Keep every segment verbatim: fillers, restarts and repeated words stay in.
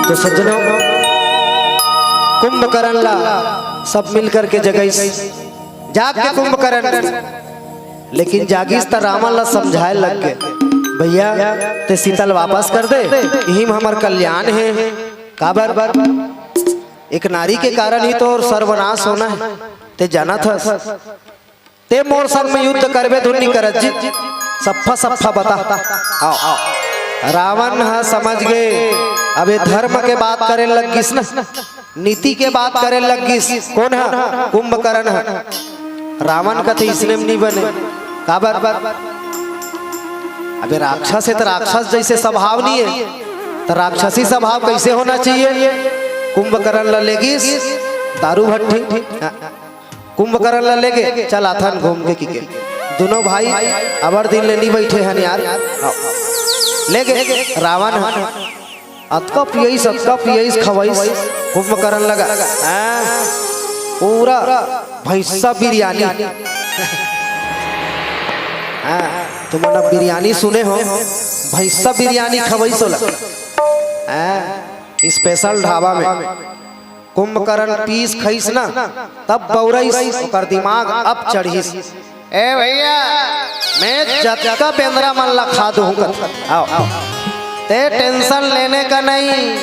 तो सज्जनों, कुंभकर्ण ला सब मिल करके जगाइस, जाग के कुंभकर्ण। लेकिन जागिस त रावण ला समझाए लग गे, "भैया, ते सीता ल वापस कर दे, इही म हमर कल्याण हे।" काबर? एक नारी के कारण ही तो सर्वनाश होना हे, ते जानत हस। ते मोर संग में युद्ध करबे धुन नी करत जी, सफ्फा सफ्फा बता। आओ, आओ। रावण ह समझ गे, अब ये धर्म के बात करे लग गिस ना, नीति के बात करे लग गिस। कोन ह? कुंभकर्ण ह। रावण कथे इसने म नी बने, काबर? अबे राक्षस हे त राक्षस जैसे स्वभाव नी हे, त राक्षसी स्वभाव कैसे होना चाहिए? कुंभकर्ण ल ले गिस दारू भट्टी। कुंभकर्ण ला लेगे, "चल आथन घूम के," किके। दुनों भाई अबर दिन ले नी बैठे हन यार। आओ। लेगे रावण ह। अतका पियइस, अतका पियइस, खवइस कुंभकर्ण लगा। हाँ, पूरा भैंसा बिरयानी। हाँ, तुमन अब बिरयानी सुने हो, भैंसा बिरयानी खवइस ओला। हाँ, special ढाबा में। कुंभकर्ण पीस खइस ना, तब बौरइस, ओकर दिमाग अब चढ़िस। "ए भैया, मैं जतका बेंदरा मन ला खा दूहूं," कथे। आओ, आओ। "ते tension लेने का नहीं,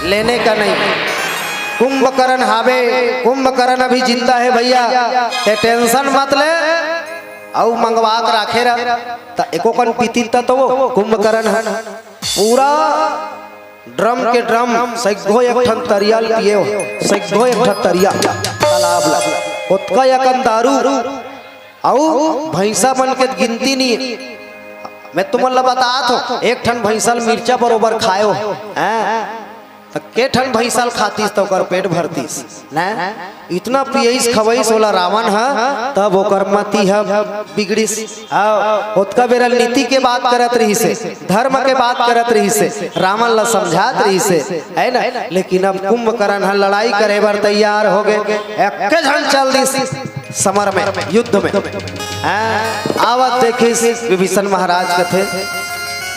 लेने का नहीं। कुंभकर्ण हावे, कुंभकर्ण अभी जिंदा हे भैया, ते tension मत ले, अउ मंगवा के राखे रह।" त एको कन पीतिन त वो कुंभकर्ण ह पूरा ड्रम के ड्रम, सैगो एक ठन तरिया ल पिए हो, सैगो एक ठन तरिया, तालाब ला। ओतका अकन दारू, अउ भैंसा मन के गिनती नी। मैं तुमन ला बतात हो, एक ठन भैंसा ल मिर्चा बरोबर खाए हो, हैं? त के ठन भैंसा ल खातिस त ओकर पेट भरतिस, ना? इतना पियइस खवइस ओला रावण ह, तब ओकर मति ह बिगड़िस। हाँ, ओतका बेरा नीति के बात करत रहिस हे, धर्म के बात करत रहिस हे, रावण ला समझात रहिस हे, है ना? लेकिन अब कुंभकर्ण ह लड़ाई करे बर तैयार हो गे, एके झन चल दिस समर में, युद्ध में। हाँ, आवत देखिस विभीषण महाराज कथे,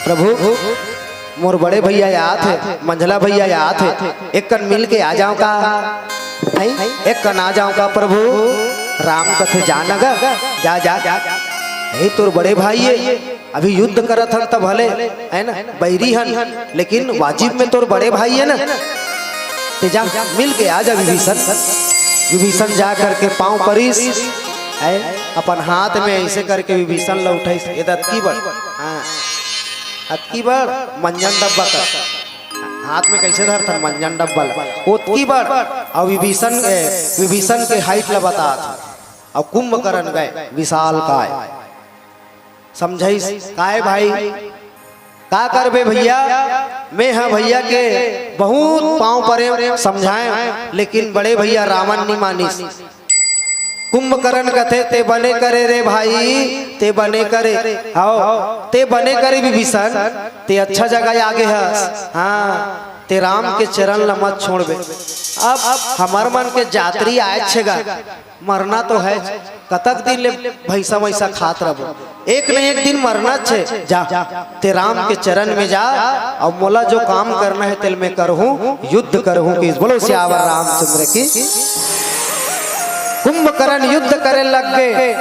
"प्रभु, मोर बड़े भैया आत हे, मंझला भैया आत हे, एक कन मिल के आ जांव का? हैं? एक कन आ जांव का प्रभु?" राम कथे, "जा न ग, जा, जा। हे तोर बड़े भाई हे, अभी युद्ध करत हन त भले, है ना, बैरी हन, लेकिन वाजिब में तोर बड़े भाई हे ना, ते जा, मिल के आ जा विभीषण।" विभीषण जा करके पाँव परिस, है, अपन हाथ में ऐसे करके विभीषण ल उठाइस, ए दतकी बड़, हाँ, अतकी बड़ मंजन डब्बा कर। हाथ में कैसे धरथन मंजन डब्बा ल? ओतकी बड़। अउ विभीषण, ए, विभीषण के height ल बतात। अउ कुंभकर्ण गए, विशालकाय। समझाइस, "काय भाई, का करबे भैया? मैं ह भैया के बहुत पाँव परे, समझाए, लेकिन बड़े भैया रावण नी मानिस।" कुंभकर्ण कथे, "ते बने करे रे भाई, ते बने करे।" हव, ते बने करे विभीषण, ते अच्छा जगह आगे हस। हाँ, ते राम के चरण ल मत छोड़बे। अब हमर मन के जातरी आए छेगा, मरना तो हे, कतक दिन ले भैंसा वैसा खात रबो, एक न एक दिन मरना छे। जा, ते राम के चरण में जा, अउ मोला जो काम करना हे तेल मैं करहूं, युद्ध करहूं। कि बोलो सियावर रामचंद्र की। कुंभकर्ण युद्ध करे लग गे,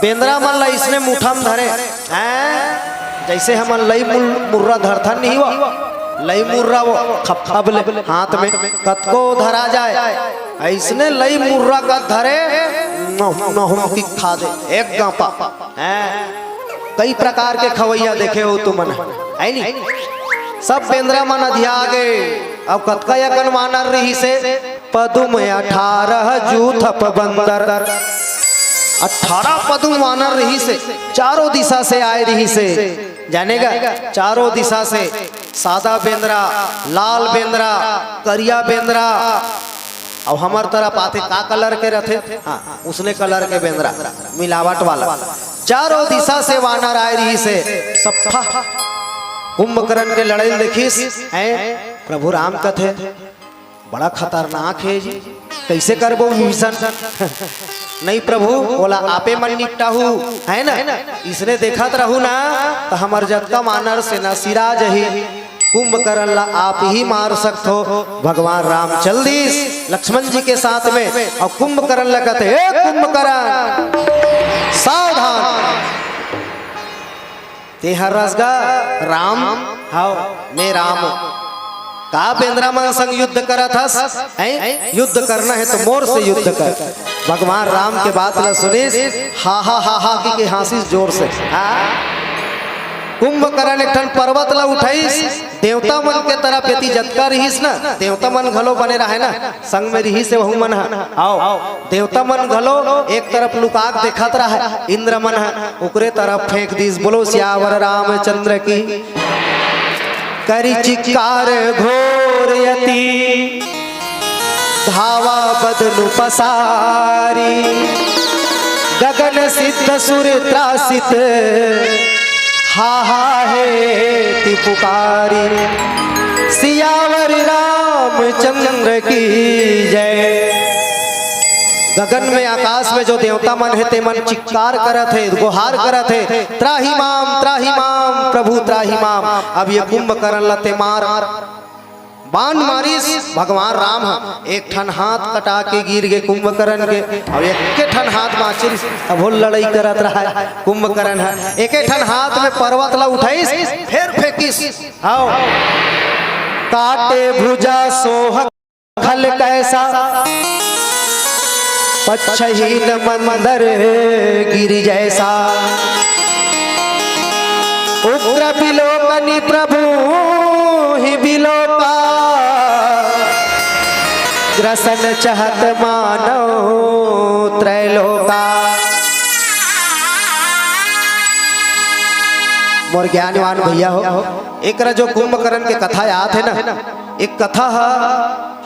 बेंदरा मन ला इसने मुठा म धरे, हैं? जैसे हमन लई मुल-, मुर्रा धरथन नहीं वो, लई मुर्रा वो खपखब ले हाथ में कतको धरा जाए, ऐसने लई मुर्रा का धरे, नहुम नहुम की खा दे, एक गांपा। हैं? कई प्रकार के खवैया देखे हो तुमन, है नी? सब बेंदरा मन अधिया गे। अब कतका अकन वानर रहिसे? पदुम अठारह जूथप बंदर। अठारह पदुम वानर रहिसे, चारों दिशा से आए रहिसे। जानेगा, चारों दिशा से सादा बेंदरा, लाल बेंदरा, करिया बेंदरा, अउ हमर तरफ आथे का colour के रथे? हाँ, उसने colour के बेंदरा, मिलावट वाला। चारों दिशा से वानर आए रहिसे, सफ्फा कुंभकर्ण के लड़ाई ल देखिस, हैं? प्रभु राम कथे, "बड़ा खतरनाक हे जी, कैसे करबो विभीषण?" "नहीं प्रभु, ओला आपे मन निपटाहू, है ना? इसने देखत रहू ना, त हमर जतका वानर सेना सिरा जही।" कुंभकर्ण ला आप ही मार सकथो। भगवान राम चल दिस लक्ष्मण जी के साथ में, अउ कुंभकर्ण ला कथे, "ए कुंभकर्ण, सावधान, तें हर रस गा राम हव, मैं राम हूं। का बेंदरा मन संग युद्ध करत हस? हैं? युद्ध करना हे त मोर से युद्ध कर।" भगवान राम के बात ला सुनिस, हा हा हा हा कहिके हाँसिस जोर से। हाँ? कुंभकर्ण एक ठन पर्वत ला उठाइस, देवता मन के तरफ, यति जतका रिहिस ना, देवता मन घलो बने रहय ना, संग में रिहिस हे वहू मन ह। हव, देवता मन घलो एक तरफ लुका के देखत रहय, इंद्र मन ह ओकरे तरफ फेंक दिस। बोलो सियावर रामचंद्र की। करि चिक्कार घोर यति धावा बदनु पसारी, गगन सिद्ध सुर त्रासित, हा हा हेति पुकारी। सियावर रामचंद्र की जय। गगन में, आकाश में जो देवता मन हे, ते मन चिक्कार करत हे, गोहार करत हे, "त्राहि माम, त्राहि माम, प्रभु त्राहि माम।" अब ये कुंभकर्ण ला ते मार। बाण मारिस भगवान राम ह, एक ठन हाथ कटा के गिर गे कुंभकर्ण के, अउ एक ठन हाथ बांचिस, तभो लड़ई करत रहय कुंभकर्ण ह। एक ठन हाथ में पर्वत ला उठाइस, फेर फेंकिस। हव। काटे भुजा सोह खल कैसा, पच्छहीन मंदर गिरि जैसा। उग्र विलोकनि प्रभु ही विलोका, ग्रसन चहत मानव त्रैलोका। मोर ज्ञानवान भैया हो, एकरा जो कुंभकर्ण के कथा याद हे ना, एक कथा ह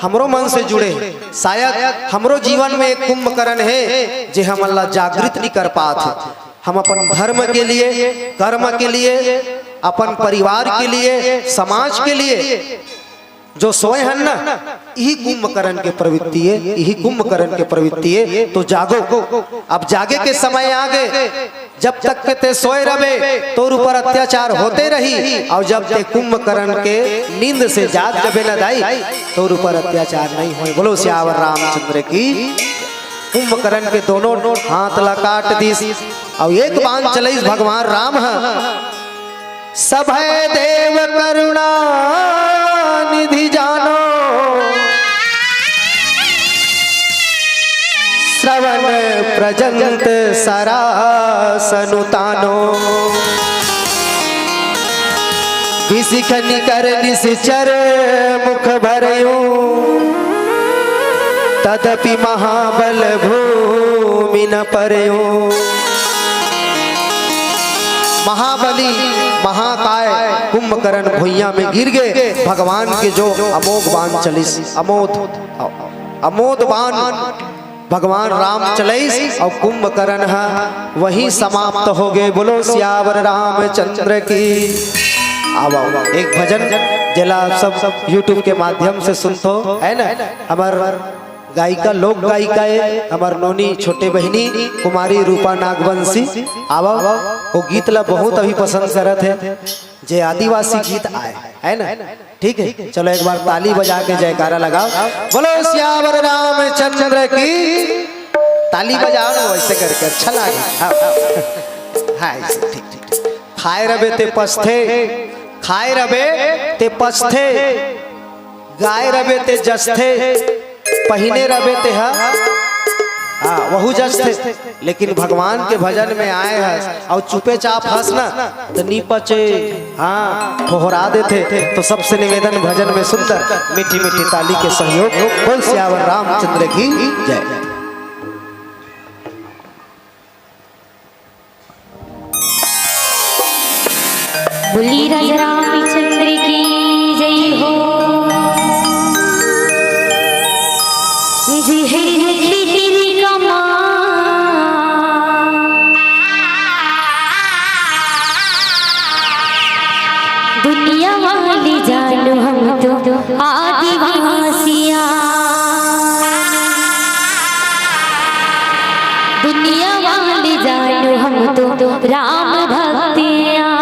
हमरो मन से जुड़े हे। शायद हमरो जीवन में एक कुंभकर्ण हे, जे हमन ला जागृत नहीं कर पात हे। हम अपन धर्म के लिए, कर्म के लिए, अपन परिवार के लिए, समाज के लिए जो सोए हन ना, इही कुंभकर्ण के प्रवृत्ति हे, इही कुंभकर्ण के प्रवृत्ति हे। तो जागो, अब जागे के समय आ गे। जब तक के ते सोए रबे, तोर ऊपर अत्याचार होते रही, अउ जब ते कुंभकर्ण के नींद से जाग जबे न दाई, तोर ऊपर अत्याचार नहीं होय। बोलो सियावर रामचंद्र की। कुंभकर्ण के दोनों हाथ ला काट दिस, अउ एक बाण चलइस भगवान राम ह। सभय देव करुणा निधि जानो, श्रवण प्रजंत सरासनु तानो। बिसिख निकर निसिचर मुख भरयो, तदपि महाबल भूमि न परयो। महाबली महाकाय कुंभकर्ण भुइयां में गिर गे। भगवान के जो अमोघ बाण चलिस, अमोध, अमोध बाण भगवान राम चलइस अउ कुंभकर्ण ह वहीं समाप्त हो गे। बोलो सियावर रामचंद्र की। आवा, आवा, एक भजन जेला आप सब YouTube के माध्यम से सुनथो, है ना? हमर गायिका, लोक गायिका हे हमर नोनी छोटे बहिनी कुमारी रूपा नागवंशी। आवा, वो गीत ला बहुत अभी पसंद करत हे, जे आदिवासी गीत आय, है ना? ठीक है, चलो एक बार ताली बजा के जयकारा लगाओ। बोलो सियावर रामचंद्र की। ताली बजाओ ना वैसे करके, अच्छा लागे। हाँ, हाँ, ऐसे, ठीक, ठीक, ठीक। खाए रबे ते पछथे, खाए रबे ते पछथे, गाय रबे ते जसथे, पहिने रबे ते ह, हाँ, वहू जसथे। लेकिन भगवान के भजन में आए हस अउ चुपे चाप हस ना, त नी पचे, हाँ, ठोहरा देथे। तो सबसे निवेदन, भजन में सुंदर मीठी मीठी ताली के सहयोग। बोल सियावर रामचंद्र की जय। बोली राजा रामचंद्र की जय हो। जी है खेती कमा, दुनिया वाली जानू हम तो आदिवासिया। दुनिया वाली जानू हम तो राम भक्तिया।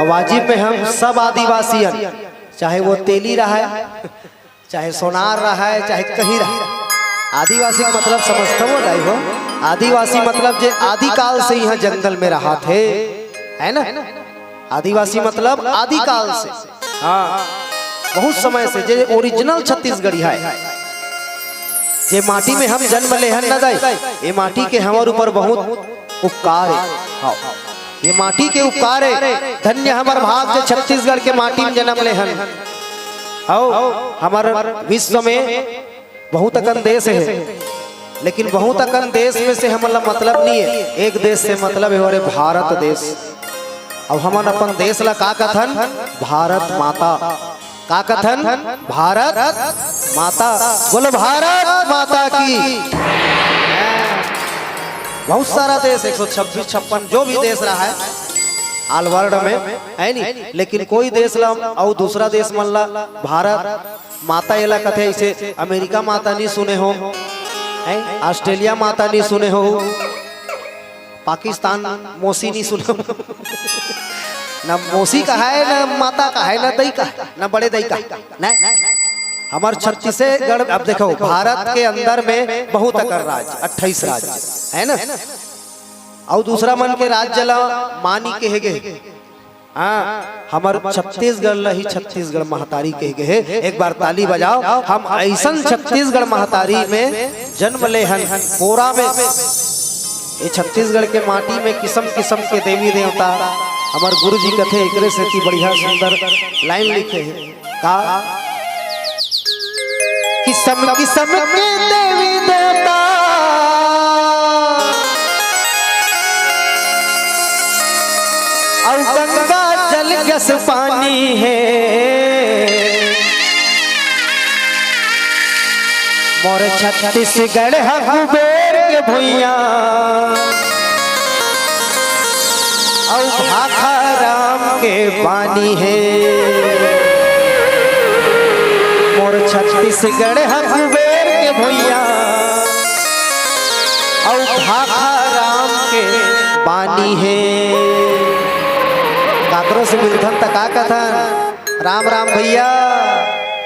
वाजिब में हम सब आदिवासियन, चाहे वो तेली रहय, चाहे सोनार रहय, चाहे कहीं रहय, आदिवासी के मतलब समझथव वो दाई हो। आदिवासी मतलब जे आदिकाल से इहाँ जंगल में रहत हे, है ना? आदिवासी मतलब आदिकाल से, हाँ, बहुत समय से, जे ओरिजिनल छत्तीसगढ़िया हे, जे माटी में हम जन्म ले हन ना दाई, ये माटी के हमर ऊपर बहुत उपकार हे। हाँ, ये माटी के उपकार हे। धन्य हमर भाग जे छत्तीसगढ़ के माटी में जन्म ले हन। हौ, हमर विश्व में बहुत अकन देश हे, लेकिन बहुत अकन देश में से हमन ला मतलब नहीं हे। एक देश से मतलब हे, अरे भारत देश। अब हमन अपन देश ला का कथन? भारत माता। का कथन? भारत माता। बोलो भारत माता की। बहुत सारा देश, एक सौ छब्बीस, छप्पन, जो भी देश रहय all world में, है नी? लेकिन कोई देश ला अउ दूसरा देश मन ला भारत माता एला कथे। इसे अमेरिका माता नहीं सुने हो, हैं? ऑस्ट्रेलिया माता नहीं सुने हो, पाकिस्तान मौसी नहीं सुने हो। ना मौसी कहाय, ना माता कहाय, ना दई कहाय, ना बड़े दई कहाय, ना। हमर छत्तीसगढ़, अब देखो, भारत के अंदर में बहुत अकन राज्य, अट्ठाईस राज्य, है ना? अउ दूसरा मन के राज्य ला माँ नहीं कहे गे। हाँ, हमर छत्तीसगढ़ ला ही छत्तीसगढ़ महतारी कहे गे हे। एक बार ताली बजाओ। हम अइसन छत्तीसगढ़ महतारी में जन्म ले हन, कोरा में। ये छत्तीसगढ़ के माटी में किसम किसम के देवी देवता, हमर गुरु जी कथे, एकरे सेती बढ़िया सुंदर लाइन लिखे हे। का? किसम किसम के देवी देवता, अउ गंगा जल जस पानी हे। मोर छत्तीसगढ़ ह कुबेर के भुइयां, अउ भाखा राम के बानी हे। मोर छत्तीसगढ़ ह कुबेर के भुइयां, अउ भाखा राम के बानी हे। काकरो से मिलथन त का कथन? राम राम भैया,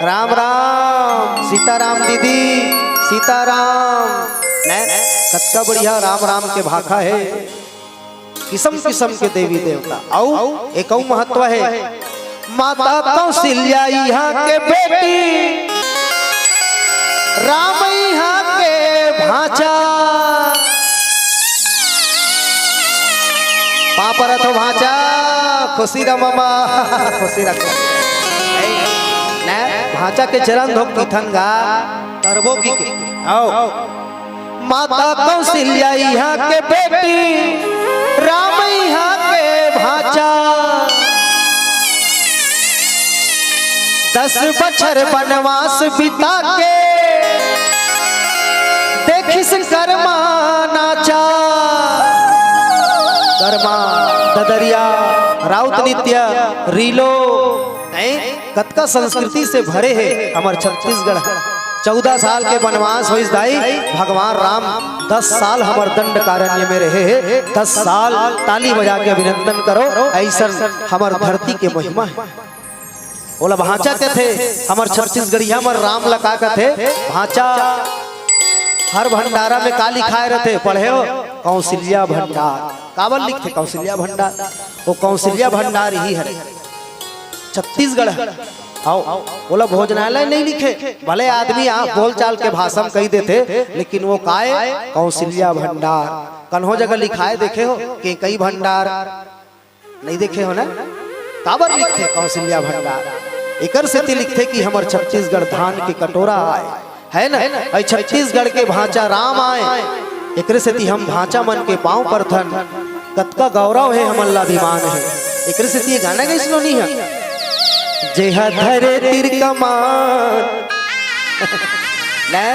राम राम सीताराम दीदी, सीताराम। ने, कतका बढ़िया राम राम के भाखा हे। किसम किसम के देवी देवता। अउ एक अउ महत्व हे, माता कौशल्या इहाँ के बेटी, राम इहाँ के भांचा। पाँव परत हो भांचा, खुशी रह ममा, खुशी रह। ने, भांचा के चरण धोक किथन गा, तरबो की के। आओ। माता कौशल्या इहाँ के बेटी, राम इहाँ के भांचा। दस बछर बनवास बिता के, देखिस करमा नाचा। करमा, ददरिया, राउत नृत्य, रीलो, हैं? कतका संस्कृति से भरे हे हमर छत्तीसगढ़। चौदह साल के बनवास होइस दाई, भगवान राम दस साल हमर दंडकारण्य में रहे हे, दस साल। ताली बजा के अभिनंदन करो, अइसन हमर धरती के महिमा हे। ओला भांचा कथे, हमर छत्तीसगढ़िया मन राम ला का कथे? भांचा। हर भंडारा में का लिखाय रथे, पढ़े हो? कौशल्या भंडार। काबर लिखथे कौशल्या भंडार? वो कौशल्या भंडार ही हरे। छत्तीसगढ़ हरे। हव, ओला भोजनालय नहीं लिखे, भले आदमी आप बोलचाल के भाषा में कहि देथे, लेकिन वो काय? कौशल्या भंडार। कन्हो जगह लिखाय देखे हो, केकई भंडार? नहीं देखे हो ना? काबर लिखथे कौशल्या भंडार? एकर सेती लिखथे कि हमर छत्तीसगढ़ धान के कटोरा आय, है ना? अउ छत्तीसगढ़ के भांचा राम आय, एकरे सेती हम भांचा मन के पांव परथन। कतका गौरव हे, हमन ला अभिमान हे। एकरे सेती ये गाना गाइस नोनी हे, जेहा धरे तीर कमान, ले,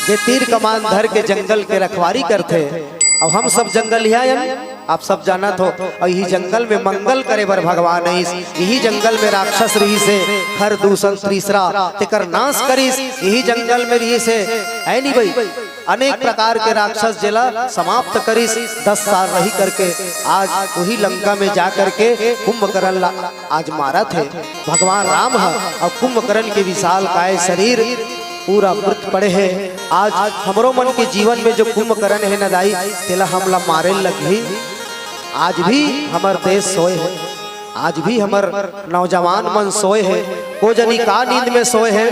जे तीर कमान धर के जंगल के रखवारी करथे। अब हम सब जंगलिया अन, आप सब जानत हो, अउ इही जंगल में मंगल करे बर भगवान आइस, इही जंगल में राक्षस रहिस हे, खर दूषण तीसरा, तेकर नाश करिस, इही जंगल में रहिस हे, है नी भाई? अनेक प्रकार के राक्षस जेला समाप्त करिस, दस साल रहि करके आज वही लंका में जा करके कुंभकर्ण ला आज मारत हे। भगवान राम ह अउ कुंभकर्ण के विशालकाय शरीर पूरा मृत पड़े हे। आज हमरो मन के जीवन में जो कुंभकर्ण हे न दाई, तेला हमला मारे लगही। आज भी हमर देश सोए हे, आज भी हमर नौजवान मन सोए हे। को जनी का नींद में सोए हे,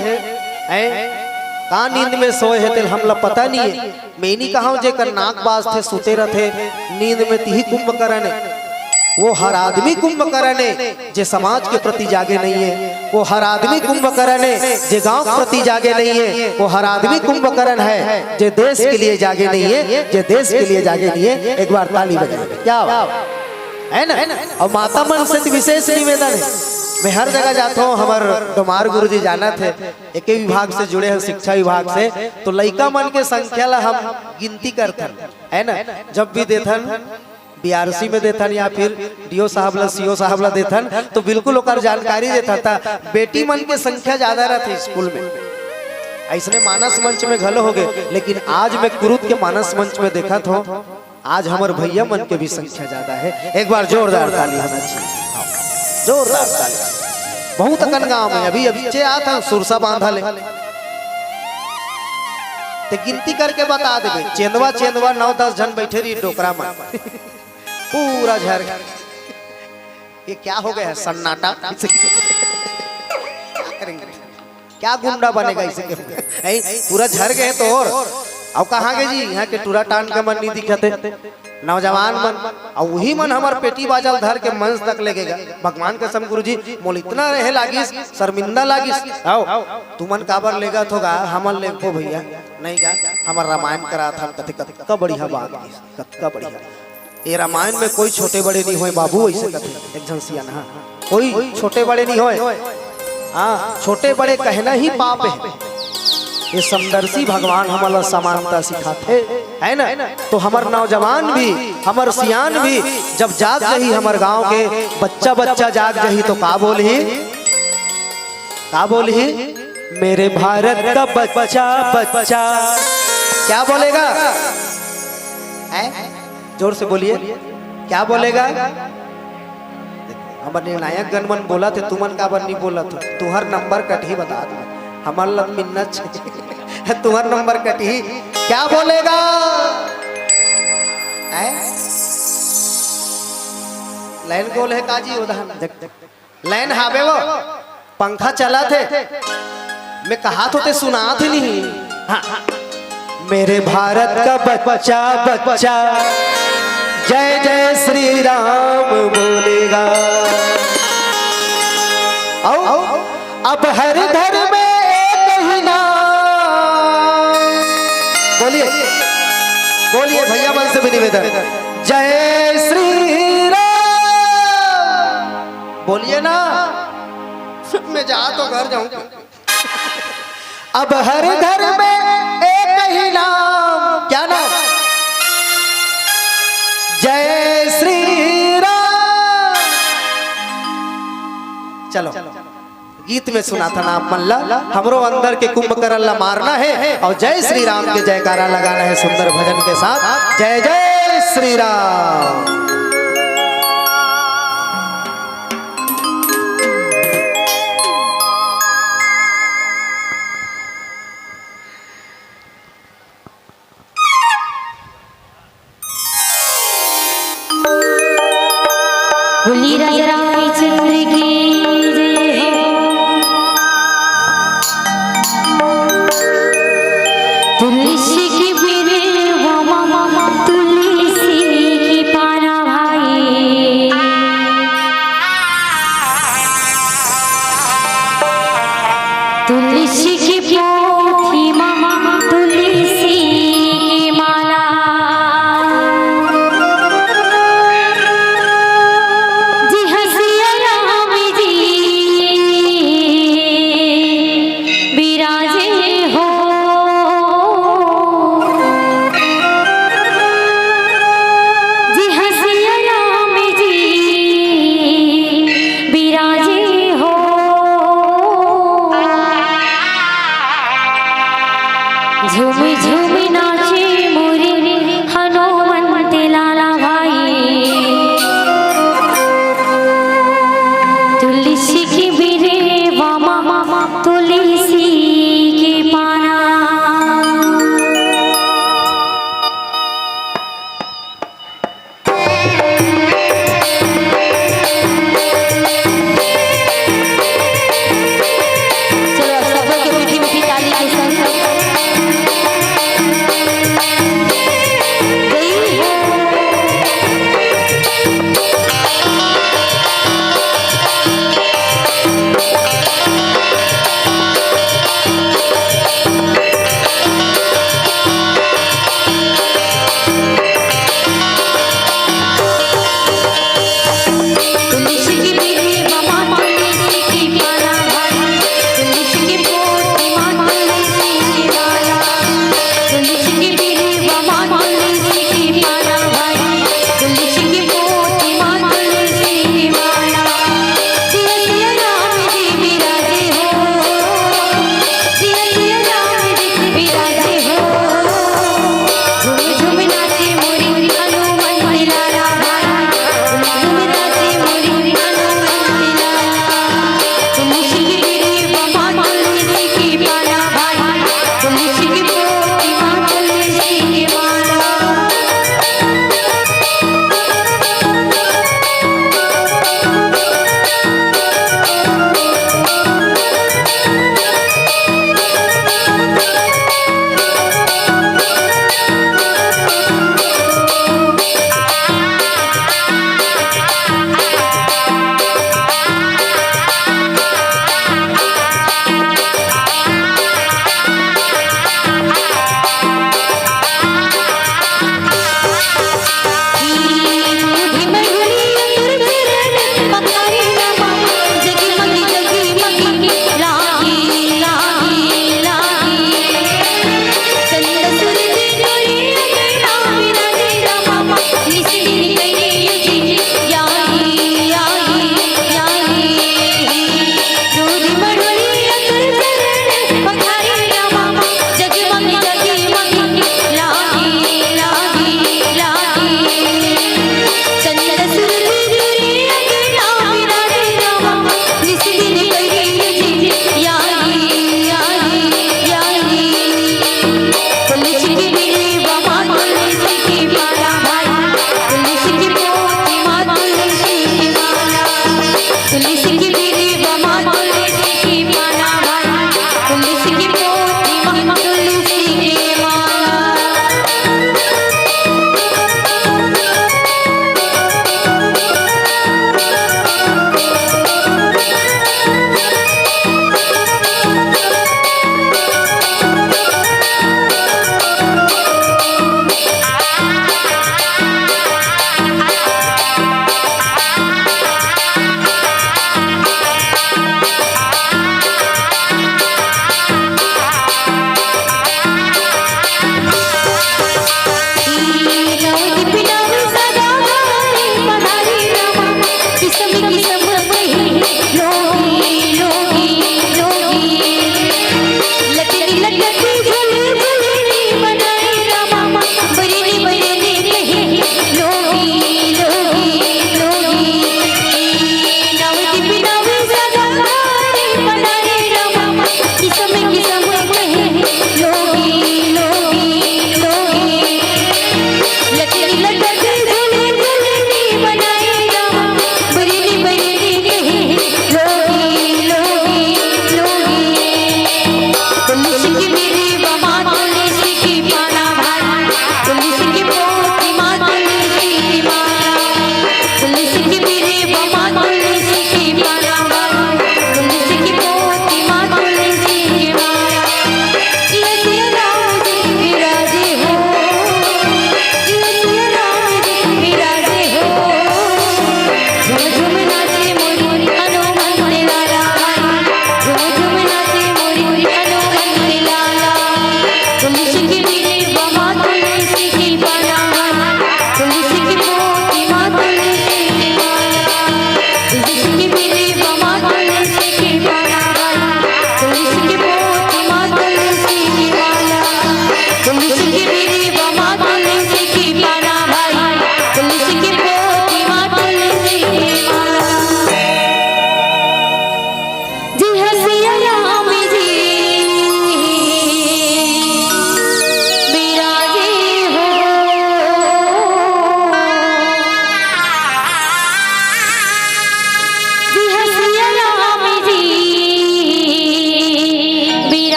हैं? का नींद में सोए हे, तेल हमला पता नहीं है। मैं नहीं कहा जेकर नाक बाजथे, सुते रथे, नींद में तिही कुंभकर्ण है। वो हर आदमी कुंभकर्ण है, जे समाज के प्रति जागे नहीं है। वो हर आदमी कुंभकर्ण है, जे गांव के प्रति जागे नहीं है। वो हर आदमी कुंभकर्ण है, जे देश के लिए जागे नहीं है, जे देश के लिए जागे नहीं है। एक बार ताली बजाए, क्या बात है ना? और माता मन से तो विशेष निवेदन है, मैं हर जगह जाता हूँ, हमारे डोमार गुरु जी जाना थे, एक ही विभाग से जुड़े हैं, शिक्षा विभाग से, तो लइका मन के संख्या ला हम गिनती करथन, है ना? जब भी देथन, बीआरसी में देथन या फिर डीओ साहब ला, सीओ साहब ला देथन, तो बिल्कुल ओकर जानकारी देथन। ता बेटी मन के संख्या ज्यादा रहथे स्कूल में, ऐसने मानस मंच में घलो हो गए, लेकिन आज मैं कुरुद के मानस मंच में देखत हूँ, आज हमर भैया मन के भी संख्या ज्यादा है। एक बार जोरदार ताली होना चाहिए, जोरदार ताली। बहुत अकन गांव में अभी अभी चे आत हन सुरसा बांधा ले, ते गिनती करके बता देबे, चेंदवा चेंदवा नौ दस झन बैठे रही डोकरा मन, पूरा झर। ये क्या हो गया है सन्नाटा? क्या करेंगे? क्या गुंडा बनेगा इसे के? नहीं, पूरा झर गए तो और। अब कहाँ गए जी यहाँ के टूरा टान के मन नहीं दिखते नौजवान मन? और वही मन हमार पेटी बाजल धर के मंच तक लेगेगा। भगवान कसम गुरुजी, मोल इतना रहे लागिस, शर्मिंदा लागिस। आओ, तुमन काबर लेगत होगा, हमन लेगबो भैया। नहीं गा, हमार रामायण करा था, कथे कतका बढ़िया बात की, कतका बढ़िया। ये रामायण में कोई छोटे बड़े नहीं होए बाबू, ऐसे कथे एक झन सियान, हाँ, कोई छोटे बड़े नहीं होए। हाँ, छोटे बड़े कहना ही पाप है। ये समदर्शी भगवान हमला समानता सिखाथे, है ना? तो हमर नौजवान भी, हमर सियान भी जब जाग जही, हमर गांव के बच्चा बच्चा जाग जही, तो का बोलही? का बोलही? मेरे भारत का बच्चा बच्चा क्या बोलेगा? हैं? जोर से बोलिए, क्या बोलेगा? हमर निर्णायक गण मन बोलत हे, तुमन काबर नहीं बोलत हो? तुहर नंबर कटही, बता दो, हमर लग मिन्नत छे। तुहर नंबर कटही, क्या बोलेगा? हैं? लाइन गोल है काजी, उधर देख, लाइन हावे वो, पंखा चलत हे, मैं कहा तो ते सुनात ही नहीं। हाँ। मेरे भारत का बच्चा बच्चा जय जय श्री राम बोलेगा। आओ, अब हर घर में एक ही नाम। बोलिए, बोलिए भैया मन से भी निवेदन, जय श्री राम। बोलिए ना, मैं जा तो घर जाऊं। अब हर घर में एक ही नाम, क्या नाम? जय श्री राम। चलो, गीत में सुना था ना आप मन ला, हमरो अंदर के कुंभकर्ण ला मारना है और जय श्री राम के जयकारा लगाना है सुंदर भजन के साथ। जय जय श्री राम। बोली राजा रामचंद्र की जय हो। तुलसी की बिरवा मामा, तुलसी की पाना भाई। तुलसी की पोथी मामा, तुलसी की माला। जी हसिया राम जी विराजे हो। जी हसिया राम जी विराजे हो।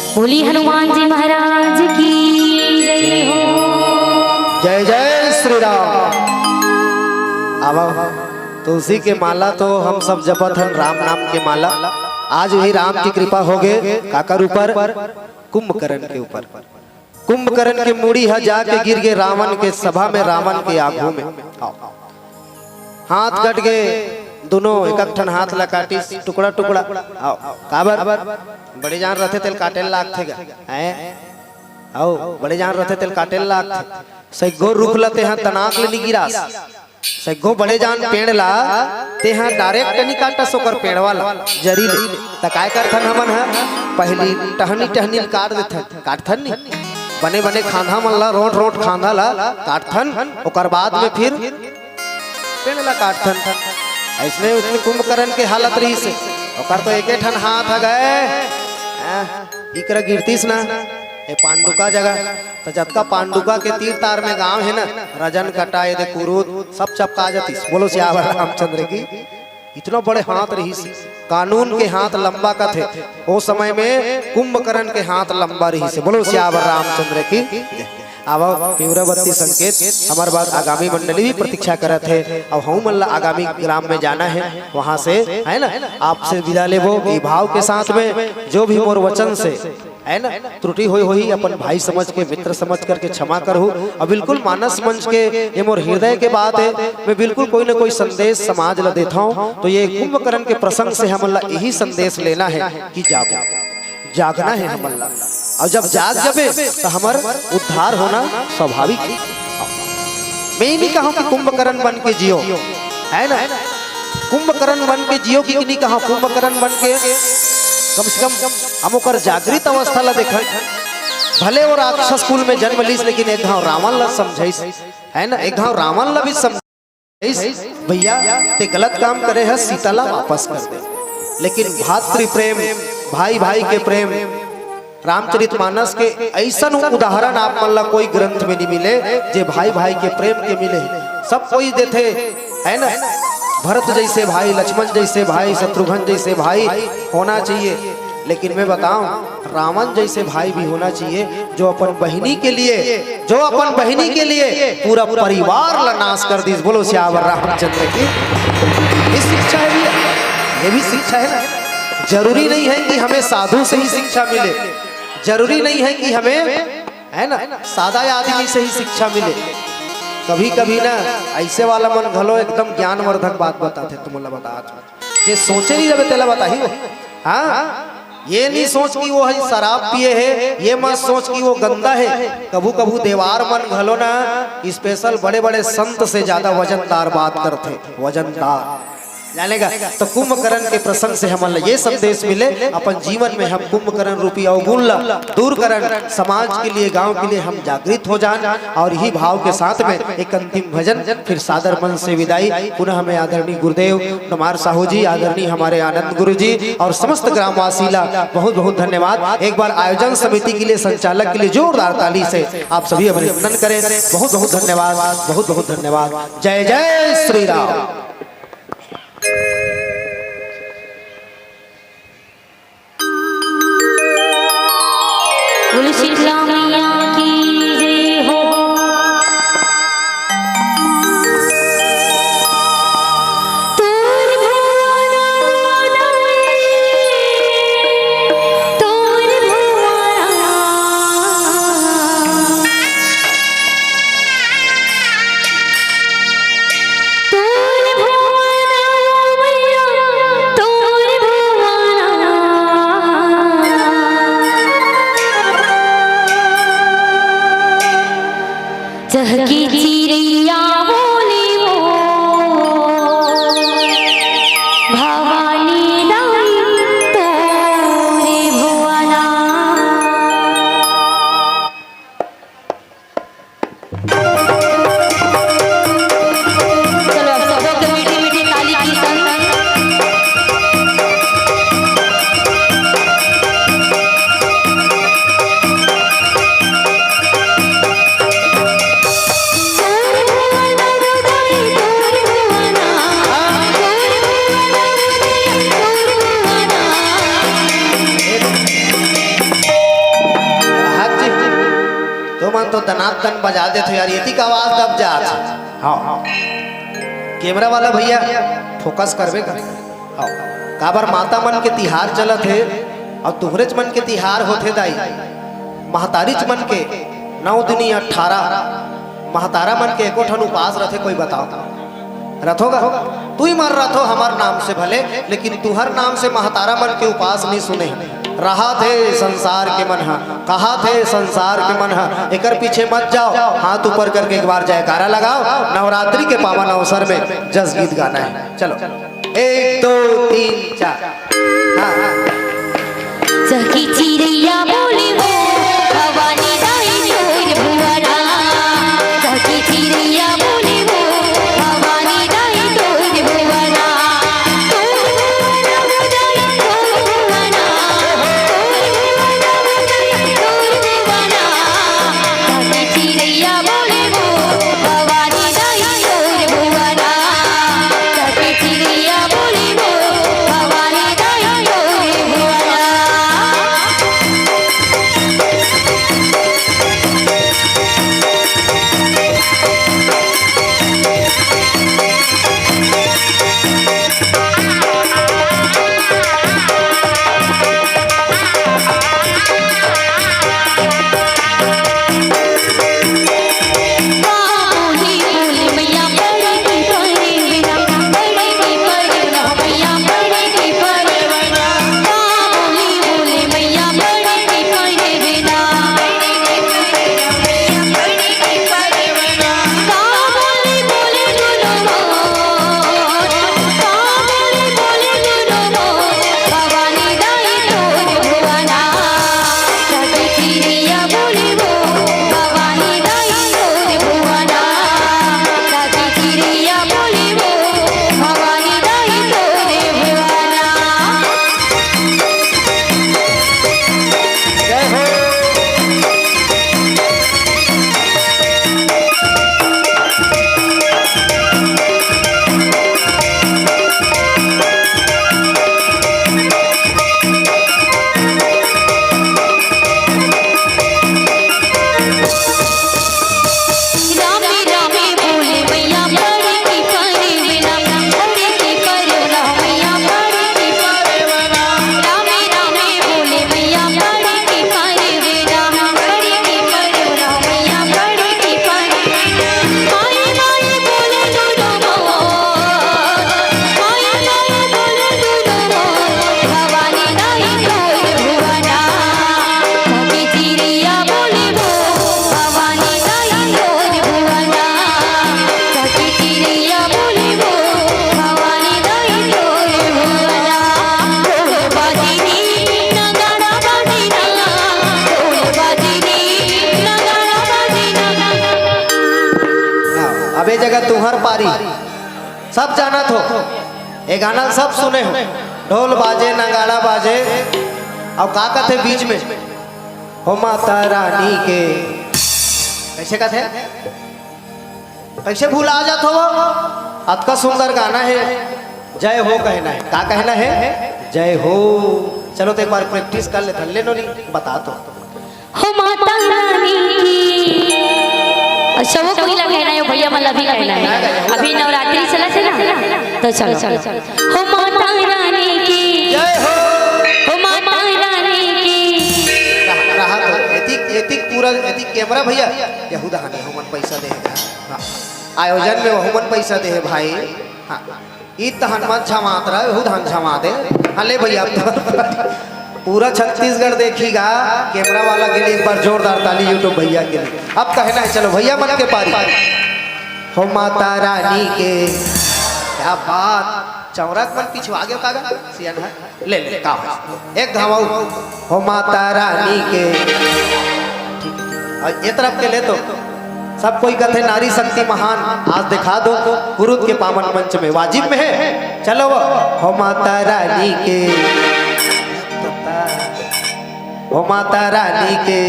बोली हनुमान जी महाराज की जय हो। जय जय श्री राम। आवा, तुलसी के माला तो हम सब जपत हन, राम नाम के माला। आज भी राम की कृपा हो गे, काकर ऊपर? कुंभकर्ण के ऊपर। कुंभकर्ण के मुड़ी ह जाके गिर गे रावण के सभा में, रावण के आगू में। आओ। हाथ कट गे, दोनों एक एक ठन हाथ ला काटिस, टुकड़ा टुकड़ा। आओ, काबर? बड़े जान रथे तेल काटे लागथे गा, हैं? आओ, बड़े जान रथे तेल काटे लागथे। सैगो रुख ला तेहा तनाक ले नी गिरास, सैगो बड़े जान पेड़ ला तेहा direct नी काटस, ओकर पेड़वा ला, जरी ले। त काय करथन हमन ह? पहली टहनी टहनी ल काट देथन, काटथन नी? बने बने खांधा मन ला, रोट रोट खांधा ला काटथन, ओकर बाद में फिर पेड़ ला काटथन। अइसने उसने कुंभकर्ण के हालत रहिस हे। ओकर तो एके ठन हाथ ह गे, हैं, इकरा गिरतिस ना, ए पांडुका जगह, त जतका पांडुका के तीर तार में गांव हे ना, रजन कटा, ए दे कुरुद, सब चपका जतिस। बोलो सियावर रामचंद्र की। इतना बड़े हाथ रहिस, कानून के हाथ लंबा कथे, ओ समय में कुंभकर्ण के हाथ लंबा रहिस। बोलो सियावर रामचंद्र की। आवा, पिवरा बत्ती संकेत, हमर बाद आगामी मंडली भी प्रतीक्षा करत हे। अब हमू मन ला आगामी ग्राम में जाना हे, वहां से, है ना, आपसे विदा लेबो। ई भाव के साथ में जो भी मोर वचन से, है ना, त्रुटि होई होही, अपन भाई समझ के, मित्र समझ करके क्षमा करहू। और बिल्कुल मानस मंच के ये मोर हृदय के बात हे, मैं बिल्कुल कोई ना कोई संदेश समाज ला देथौं। तो ये कुंभकर्ण के प्रसंग से हमन ला यही संदेश लेना हे कि जागो, जागना हे हमन ला। और जब जाग जबे, त हमर उद्धार होना स्वाभाविक हे। मैं ये नी कहौं कि कुंभकर्ण बन के जियो, है ना? कुंभकर्ण बन के जियो कि नी कहौं, कुंभकर्ण बन के कम से कम हम ओकर जागृत अवस्था ला देखन। भले वो राक्षस कुल में जन्म लीस, लेकिन एक घाव रावण ला समझाइस, है ना? एक घाव रावण ला भी समझाइस, भैया, ते गलत काम करे हस, सीता ला वापस कर दे। लेकिन भातृ प्रेम, भाई भाई के प्रेम, रामचरितमानस के अइसन उदाहरण आप मन ला कोई ग्रंथ में नी मिले, जे भाई भाई के प्रेम के मिले। सब कोई देथे, है ना? भरत जैसे भाई, लक्ष्मण जैसे भाई, शत्रुघ्न जैसे भाई होना चाहिए। लेकिन मैं बताऊं, रावण जैसे भाई भी होना चाहिए, जो अपन बहिनी के लिए, जो अपन बहिनी के लिए पूरा परिवार ला नाश कर दिस। बोलो सियावर रामचंद्र की। ये शिक्षा है भैया, ये भी शिक्षा है ना। जरूरी नहीं है कि हमें साधु से ही शिक्षा मिले, जरूरी नहीं है कि हमें, है ना, सादा आदमी से ही शिक्षा मिले। कभी कभी ना ऐसे वाला मन घलो एकदम ज्ञानवर्धक बात बताथे। तुम ला बतात हौं, जे सोचे नहीं रहे तेला बताही वो। हाँ, ये नहीं सोच कि वो है शराब पिए है, ये मत सोच कि वो गंदा है। कभू कभू देवार मन घलो ना special बड़े बड़े संत से ज्यादा वजनदार बात करथे, वजनदार। जानेगा तो कुंभकर्ण के प्रसंग से हमन ला ये संदेश मिले, अपन जीवन में हम कुंभकर्ण रूपी अवगुण ला दूर करन, समाज के लिए, गांव के लिए हम जागृत हो जान। और यही भाव के साथ में एक अंतिम भजन, फिर सादर मन से विदाई। पुनः हमें आदरणीय गुरुदेव कुमार साहू जी, आदरणीय हमारे आनंद गुरु जी और समस्त ग्रामवासी ला बहुत बहुत धन्यवाद। एक बार आयोजन समिति के लिए, संचालक के लिए जोरदार ताली से आप सभी अभिनंदन करें। बहुत बहुत धन्यवाद, बहुत बहुत धन्यवाद। जय जय श्री राम। बोलो शीतला मैया की जय हो। तोर भुवन, तोर भुवन। तो दनादन बजा देथे यार, एतिक आवाज दब जात हे। हाँ, कैमरा वाला भैया, फोकस करबे कर। हाँ, काबर माता मन के तिहार चलत हे अउ तुहरेच मन के तिहार होथे दाई। महतारीच मन के नौ दुनी अठारह, महतारा मन के एको ठन उपास रथे, कोई बताओ? रथो गा? तुही मन रथो हमर नाम से भले, लेकिन तुहर नाम से महतारा मन के उपास नइ सुने। रहाथे संसार के मन ह, कहाथे संसार के मन ह, एकर पीछे मत जाओ। हाथ ऊपर करके एक बार जयकारा लगाओ। नवरात्रि के पावन अवसर में जस गीत गाना हे। चलो, एक, दो, तीन, चार। हाँ, हाँ। चहकी चिरैया बोले वो, भवानी दाई तोर भुवना। चहकी चिरैया बोले वो, भवानी दाई तोर भुवना। तोर भुवना हो दाई तोर भुवना। तोर भुवना हो दाई तोर भुवना। चहकी चिरैया बोले वो, भवानी दाई तोर भुवना। चहकी चिरैया बोले वो, भवानी दाई तोर भुवना। अब ए जगह तुंहर पारी, सब जानत हो, ए गाना ल सब सुने हो, ढोल बाजे, नगाड़ा बाजे, अउ का कथे बीच में, हो माता रानी के, कइसे कथे, कइसे भुला जात हो वो? अतका सुंदर गाना हे, जय हो कहना हे। का कहना हे? जय हो। चलो तो एक बार practice कर लेथन, ले नोनी, बता तो। हो माता रानी की। अच्छा, वो कोई ला कहना हे, भैया मन ला भी कहना हे। अभी नवरात्रि चलत हे ना, तो चलो। हो माता रानी की। जय हो। हो माता रानी की। रहा, रहा तो एतिक, एतिक पूरा, एतिक कैमरा भैया, यहू दहाने हमन पैसा दे हे। हाँ। आयोजन में वहू मन पैसा दे हे भाई। हाँ। ई तहन मन झमात रहे, यहू दहान झमा दे। हाँ, ले भैया, अब तो पूरा छत्तीसगढ़ देखी गा। कैमरा वाला के लिए एक बार जोरदार ताली YouTube भैया के लिए। अब कहना हे, चलो भैया मन के पारी। हो माता रानी के, क्या बात, चौरक मन पिछवा गयो का गा? सियान हे। ले, ले, का हो? एक घाव अउ। हो माता रानी के। अउ ए तरफ के ले तो। सब कोई कथे नारी शक्ति महान। आज दिखा दो कुरुद के पावन मंच में। वाजिब में हे। चलो वो। हो माता रानी के। हो माता रानी के।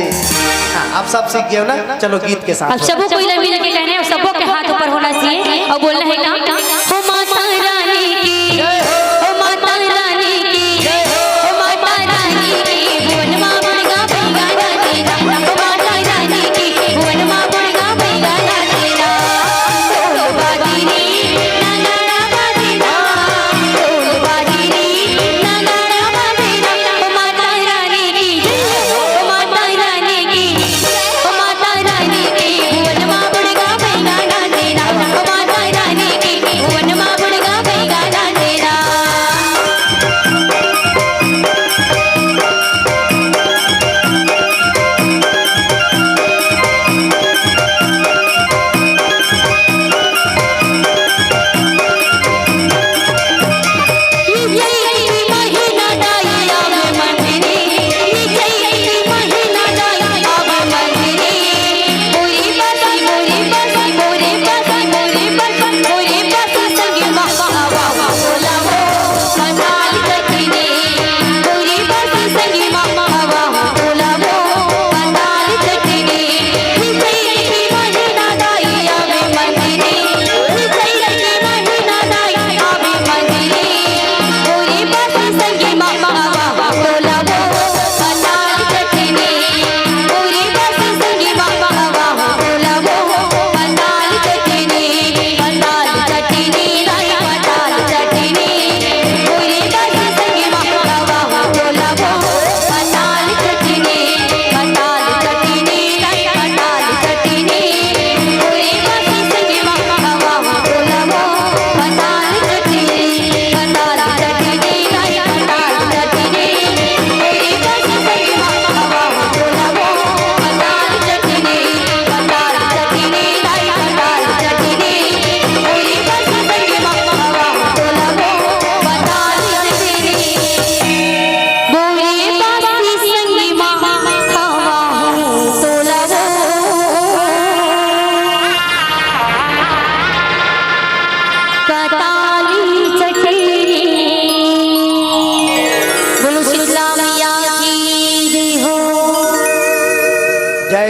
हाँ, अब सब सीख गए हो ना? चलो गीत के साथ। अब सबो कोई ला मिल के कहना हे, सबो के हाथ ऊपर होना चाहिए अउ बोलना हे का? हो माता रानी की, हो माता रानी की, हो माता रानी की, भुवन मा भुवन गा भैया रानी रा, हो माता रानी की, भुवन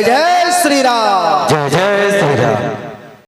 जय श्री राम। जय जय